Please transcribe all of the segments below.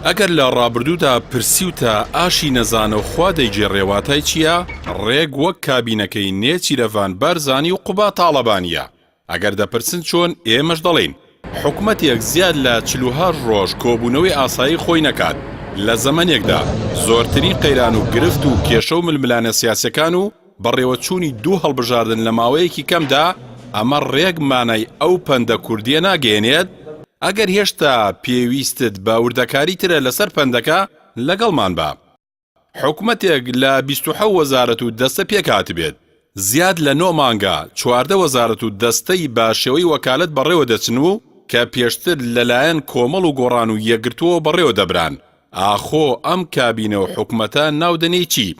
ئەگەر لە ڕابردوودا پرسیوتە ئاشی نەزانە و خوا دەیگێڕێ واتای چییە؟ ڕێک وەک کابینەکەی نێچیرەڤان بارزانی و قوباد تاڵەبانییە. ئەگەر دەپرسن چۆن، ئێمەش دەڵێین، حکومەتێک زیاد لە 48 ڕۆژ کۆبوونەوەی ئاسایی خۆی نەکات، لە زەمەنێکدا زۆرترین قەیران و گرفت و کێشە و ململانێ سیاسیەکان و بەڕێوەچوونی دوو هەڵبژاردن لە ماوەیەکی کەمدا، ئەمە ڕێک مانای ئەو پەندە کوردیە ناگەیەنێت؟ ئەگەر هێشتا پێویستت بە وردەکاری ترە لەسەر پەندەکە، لەگەڵمان بە. حکومەتێک لە 27 وەزارەت و دەستە پێکهاتبێت، زیاد لە نۆ مانگە 14 وەزارەت و دەستەی بە شێوەی وەکالەت بەڕێوە دەچن و کە پێشتر لەلایەن کۆمەڵ و گۆڕان و یەکگرتووەوە بەڕێوە دەبران، ئاخۆ ئەم کابینە و حکومەتە ناو دەنێی چی؟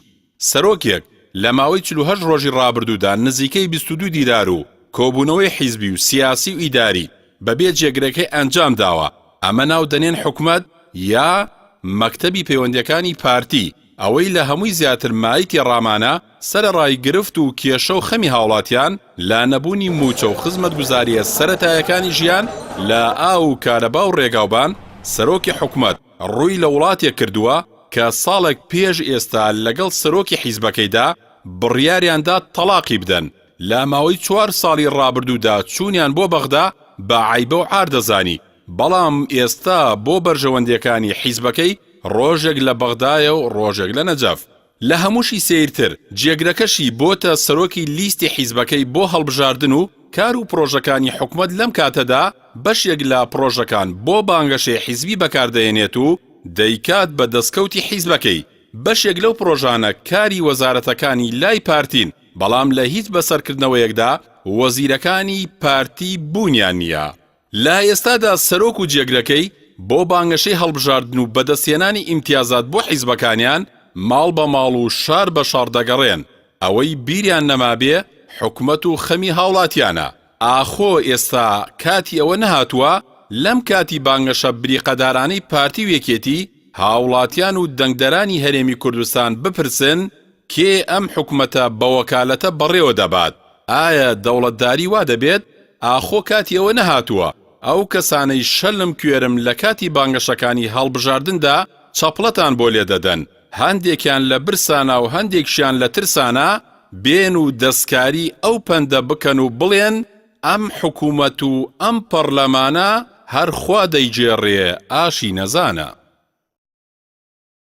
سەرۆکێک لە ماوەی 48 ڕۆژی ڕابردوودا نزیکەی 22 دیدار و کۆبوونەوەی حیزبی و سیاسی و ئیداری بەبێ جێگرەکەی ئەنجام داوە، ئەمە ناو دەنێن حکومەت یا مەکتەبی پەیوەندیەکانی پارتی، ئەوەی لە هەمووی زیاتر مایەی تێڕامانە، سەرەڕای گرفت و کێشە و خەمی هاوڵاتیان، لە نەبوونی مووچە و خزمەتگوزارییە سەرەتایەکانی ژیان، لە ئاو و کارەبا و ڕێگاوبان، سەرۆکی حکومەت ڕووی لە وڵاتێک کردووە کە ساڵێک پێش ئێستا لەگەڵ سەرۆکی حیزبەکەیدا بڕیاریان دا تەڵاقی بدەن، لە ماوەی چوار ساڵی ڕابردوودا چوونیان بۆ بەغدا بە عەیبە و عار دەزانی، بەڵام ئێستا بۆ بەرژەوەندییەکانی حیزبەکەی ڕۆژێک لە بەغدایە و ڕۆژێک لە نەجەف. لە هەمووشی سەیرتر جێگرەکەشی بۆتە سەرۆکی لیستی حیزبەکەی بۆ هەڵبژاردن و کار و پڕۆژەکانی حکومەت لەم کاتەدا بەشێک لە پڕۆژەکان بۆ بانگەشەی حیزبی بەکاردەهێنێت و دەیکات بە دەستکەوتی حیزبەکەی، بەشێک لەو پڕۆژانە کاری وەزارەتەکانی لای پارتین، بەڵام لە هیچ بەسەرکردنەوەیەکدا وەزیرەکانی پارتی بوونیان نییە. لە ئێستادا سەرۆک و جێگرەکەی بۆ بانگەشەی هەڵبژاردن و بەدەستهێنانی ئیمتیازات بۆ حیزبەکانیان ماڵ بە ماڵ و شار بە شاڕ دەگەڕێن، ئەوەی بیریان نەمابێ حکومەت و خەمی هاوڵاتیانە. ئاخۆ ئێستا کاتی ئەوە نەهاتووە لەم کاتی بانگەشە بریقەدارانەی پارتی و یەکێتی هاوڵاتیان و دەنگدەرانی هەرێمی کوردستان بپرسن کێ ئەم حکومەتە بەوەکالەتە بەڕێوە دەبات؟ ئایا دەوڵەتداری وا دەبێت؟ ئاخۆ کاتی ئەوە نەهاتووە ئەو کەسانەی شەلم کوێرم لە کاتی بانگەشەکانی هەڵبژاردندا چەپڵەتان بۆ لێدەدەن هەندێکیان لە برسانا و هەندێکشیان لە ترسانا بێن و دەستکاری ئەو پەندە بکەن و بڵێن ئەم حکومەت و ئەم پەڕلەمانە هەر خوا دەیگێڕێ ئاشی نەزانە.